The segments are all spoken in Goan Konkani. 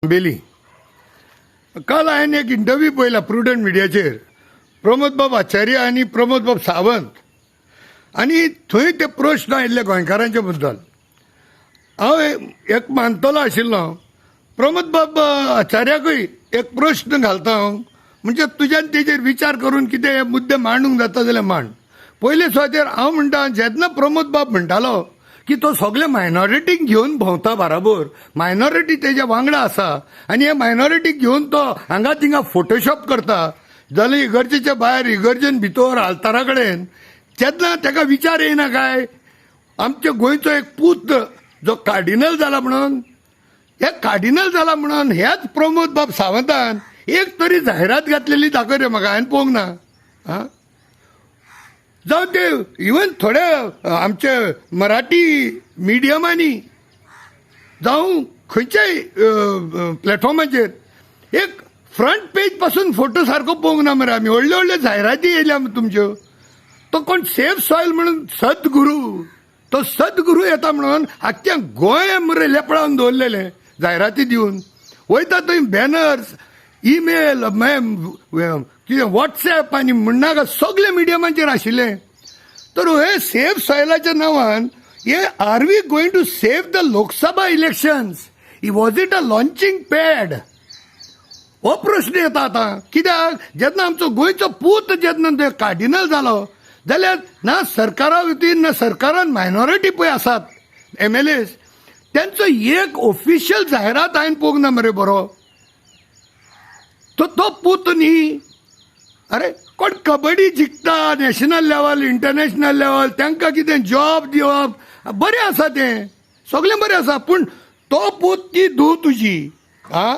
बेली. काल हांवें एक इंटरव्यू पळयला प्रुडंट मिडियाचेर, प्रमोद बाब आचार्य आनी प्रमोद बाब सावंत, आनी थंय ते प्रश्न आयिल्ले गोंयकारांच्या बद्दल. हांव एक मानतलो आशिल्लो प्रमोद बाब आचार्याकूय एक प्रश्न घालता हांव, म्हणजे तुज्यान तेजेर विचार करून कितें मुद्दे मांडूंक जाता जाल्यार मांड. पयले सुवातेर हांव म्हणटा, जेन्ना प्रमोद बाब म्हणटालो की तो सगळे मायनॉरिटीक घेवन भोंवता, बराबर मायनॉरिटी तेज्या वांगडा आसा आनी हे मायनॉरिटीक घेवन तो हांगा थिंगा फोटोशॉप करता, जाल्यार इगर्जेच्या भायर, इगर्जेन भितर, आल्तारा कडेन, तेन्ना ताका विचार येयना काय आमच्या गोंयचो एक पूत जो कार्डिनल जाला म्हणून? हे कार्डिनल जाला म्हणून ह्याच प्रमोद बाब सावंतान एक तरी जायरात घातलेली दाखय रे म्हाका, हांवें पळोवंक ना. आं, जावं ते इवन थोडे आमचे मराठी मिडियमांनी जावं खंयच्याय प्लॅटफॉर्माचेर एक फ्रंट पेज पासून फोटो सारको पळोवंक ना मरे आमी. व्हडल्यो व्हडल्यो जायराती येयल्या तुमच्यो. तो कोण सेफ सॉयल म्हणून सद्गुरू, तो सद्गुरू येता म्हणून आख्ख्या गोंय मरे लेपडावन दवरलेलें जायराती दिवन. वयता थंय बॅनर्स, ईमेल, कितें वॉट्सॅप आनी म्हणनाका, सगळे मिडियमाचेर आशिल्लें. तर हे सेफ सॉयलाच्या नांवान हे are we going to save the Lok Sabha elections? Was it a launching pad? हो प्रश्न येता आतां. कित्याक जेन्ना आमचो गोंयचो पूत जेन्ना कार्डिनल जालो जाल्यार ना सरकारा वतीन ना सरकारान मायनॉरिटी पळय आसात एमएलएस, तेंचो एक ऑफिशियल जायरात हांवें पळोवंक ना मरे बरो. तो तो पूत न्ही. अरे, कोण कबड्डी जिखता नॅशनल लेवल, इंटरनॅशनल लेवल, तांकां कितें जॉब दिवप बरें आसा, तें सगळें बरें आसा, पूण तो पूत ती धूव तुजी आं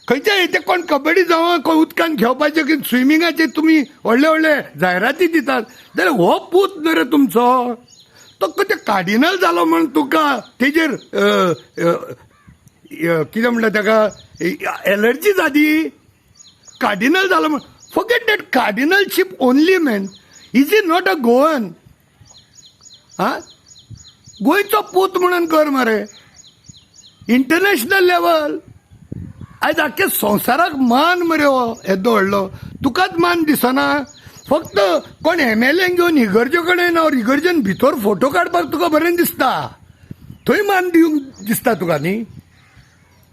खंयच्या ते कोण कबड्डी जावं, कोण उदकान खेळपाचें की स्विमिंगाचे तुमी व्हडले व्हडले जायराती दितात, जाल्यार हो पूत न्हय रे तुमचो, तो कितें कार्डिनल जालो म्हूण तुका तेजेर कितें म्हणटा ताका एलर्जी जाली? कार्डिनल जालो म्हूण. Forget that cardinalship only, man. Is he not a Goan? आं, गोंयचो पूत म्हणून कर मरे इंटरनॅशनल लेवल. आयज आख्ख्या संवसाराक मान मरे हो येदो व्हडलो, तुकाच मान दिसना? फक्त कोण एमएलए घेवन इगर्जे कडेन और इगर्जेन भितर फोटो काडपाक तुका बरें दिसता, थंय मान दिवंक दिसता तुका न्ही.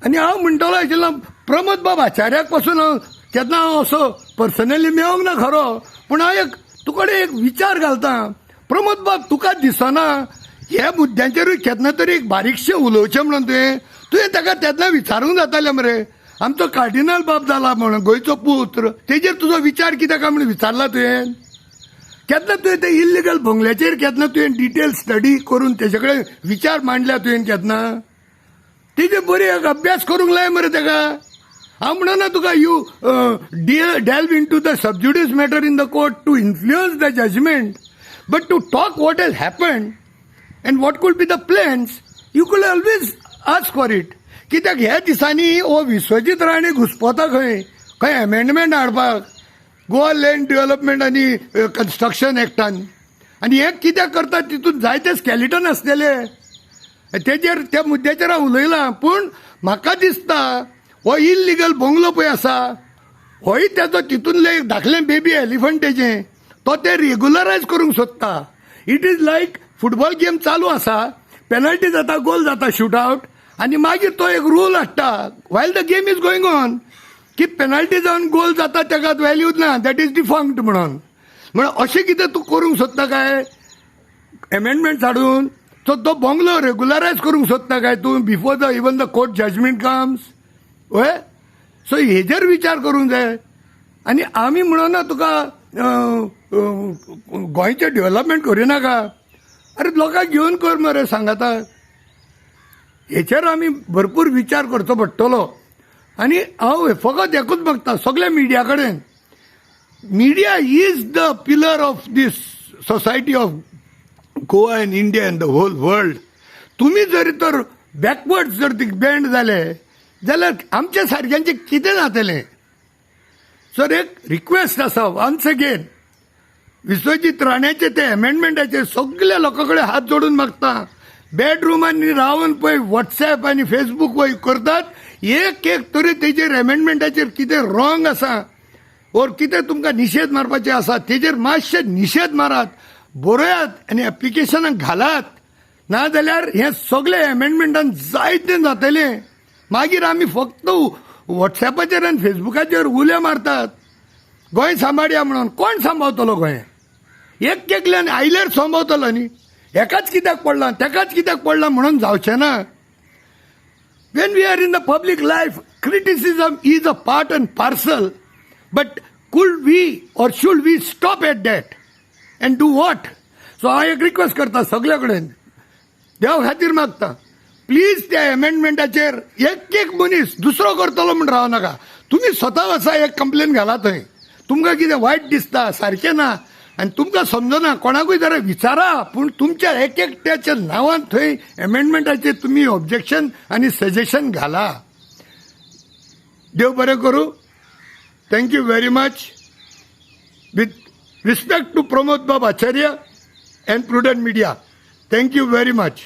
आनी हांव म्हणटलो आशिल्लो प्रमोद बाब आचार्याक पासून हांव केन्ना हांव असो पर्सनली मेळोंक ना खरो, पूण हांव एक तुकडे एक विचार घालता. प्रमोद बाब, तुका दिसना ह्या मुद्द्यांचेरूय केन्ना तरी एक बारीकशें उलोवचें म्हणून? तुवें ताका तेन्ना विचारूंक जातालें मरे, आमचो कार्डिनल बाब जाला म्हणून गोंयचो पुत्र, तेजेर तुजो विचार कितें काय म्हणून विचारला तुवें केन्ना? तुवें ते इल्लिगल बंगल्याचेर केन्ना तुवें डिटेल स्टडी करून तेजे कडेन विचार मांडल्या तुवें केन्ना? तेजे बरी एक अभ्यास करूंक लाय मरे ताका. हांव म्हणना तुका you delve into the sub judice matter in the court to influence the judgment, but to talk what has happened and what could be the plans, you could always ask for it. कित्याक ह्या दिसांनी हो विश्वजीत राणे घुसपता खंय खंय अमेंडमेंट हाडपाक गोवा लँड डेव्हलपमेंट आनी कन्स्ट्रक्शन एक्टान, आनी हें कित्याक करता, तितून जायते स्कॅलिटन आसतले. तेजेर त्या मुद्द्याचेर हांव उलयलां, पूण म्हाका दिसता हो इल्लिगल बंगलो पळय आसा, होय तेजो तितूंतलें एक धाकलें बेबी एलिफंट तेजें, तो ते रेगुलरायज करूंक सोदता. It is like football game चालू आसा, पेनल्टी जाता, गोल जाता, शूट आवट, आनी मागीर तो एक रूल हाडटा while the game is going on की पेनल्टी जावन गोल जाता ताका व्हॅल्यूच ना, that is डिफंक्ट म्हणून. म्हण अशें कितें तूं करूंक सोदता काय एमेंडमेंट हाडून तो तो बंगलो रेगुलरायज करूंक सोदता काय तूं before the even the court judgment comes? हय, सो हेजेर विचार करूंक जाय. आनी आमी म्हणना तुका गोंयचें डेव्हलपमेंट करिनाका. अरे, लोकांक घेवन कर मरे सांगाता. हेचेर आमी भरपूर विचार करचो पडटलो. आनी हांव फकत एकूच मागता सगल्या मिडिया कडेन, media is the pillar of this society of Goa and India and the whole world. तुमी जरी तर बॅकवर्ड जर ती बँड जाले जाल्यार आमच्या सारक्यांचें कितें जातलें? सर, एक रिक्वेस्ट आसा वन्स अगेन, विश्वजीत राण्याचे ते अमेंडमेंटाचेर सगल्या लोकां कडेन हात जोडून मागता. बेडरुमांनी रावन पळय वॉट्सॅप आनी फेसबूक पळय करतात. एक एक तरी तेजेर एमेंडमेंटाचेर कितें रॉंग आसा ओर कितें तुमकां निशेध मारपाचें आसा तेजेर मातशें निशेध मारात, बरयात आनी एप्लिकेशनाक घालात. नाजाल्यार हें सगळें एमेंडमेंटान जायतें जातलें. मागीर आमी फक्त वॉट्सॅपाचेर आनी फेसबुकाचेर उले मारतात गोंय सांबाळया म्हणून. कोण सांबाळतलो गोंय? एक एकल्यान आयल्यार सांबाळतलो न्ही. हेकाच कित्याक पडलां तेकाच कित्याक पडलां म्हणून जावचें ना. When we are in the public life, criticism is a part and parcel. But could we or should we stop at that and do what? So हांव एक रिक्वेस्ट करता सगल्या कडेन, देवा खातीर मागता, प्लीज त्या एमेंडमेंटाचेर एक एक मनीस दुसरो करतलो म्हूण राव नाका. तुमी स्वता वचा, एक कंप्लेन घाला थंय. तुमकां कितें वायट दिसता, सारकें ना आनी तुमकां समजना, कोणाकूय जरा विचारा, पूण तुमच्या एक एकट्याच्या नांवान थंय एमेंडमेंटाचेर तुमी ऑब्जेक्शन आनी सजेशन घाला. देव बरें करूं. Thank you very much. With respect to Pramod Bab Acharya and Prudent Media, thank you very much.